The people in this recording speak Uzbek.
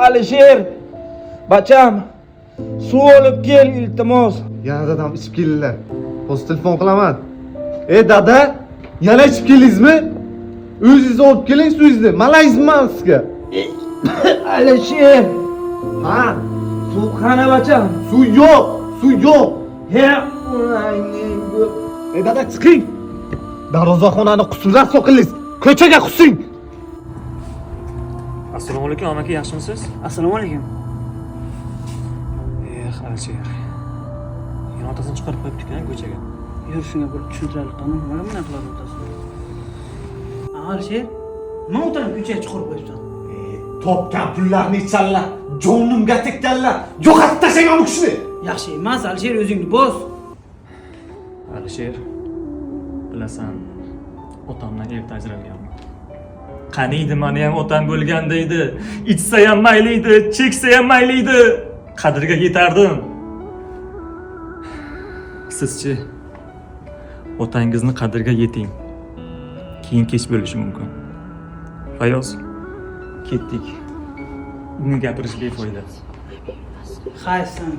Alisher! Bacham, suv olib kel, iltimos. Yana dadam ichib keldilar. Hozir telefon qilaman. Ey dada, yana ichib keldingizmi? O'zingiz olib keling suvingizni. Malayzman sizga. Alisher! Ha, Suv qani, bacham? Suv yo'q, suv yo'q. He, onangning bu- Ey dada, chiqing. Darvozaxonani qusib rasvo qildingiz. Ko'chaga qusing. Assalomu alaykum, amaki, yaxshimisiz? Assalomu alaykum. Eh, Alisher. Yana otasini chiqarib qo'yibdi ekan ko'chaga. Yur, shunga bir tushuntiraylik, qani, nima bunaqa qiladi otasi? Alisher, nima otani ko'chaga chiqarib qo'yibsan? Topgan pullarni ichanlar, jonimga tekkanlar. Yo'qotib tashlayman bu kishini. Yaxshi emas, Alisher, o'zingni bos. Alisher, bilasan, otamdan erta ajralganman. Qaniydi mani ham otam bo'lganda edi. Ichsa ham mayli edi, cheksa ham mayli edi. Qadriga yetardim. Sizchi, otangizni qadriga yeting. Keyin kech bo'lishi mumkin. Fayoz, ketdik. Uni gapirish befoyda. Xayr, san.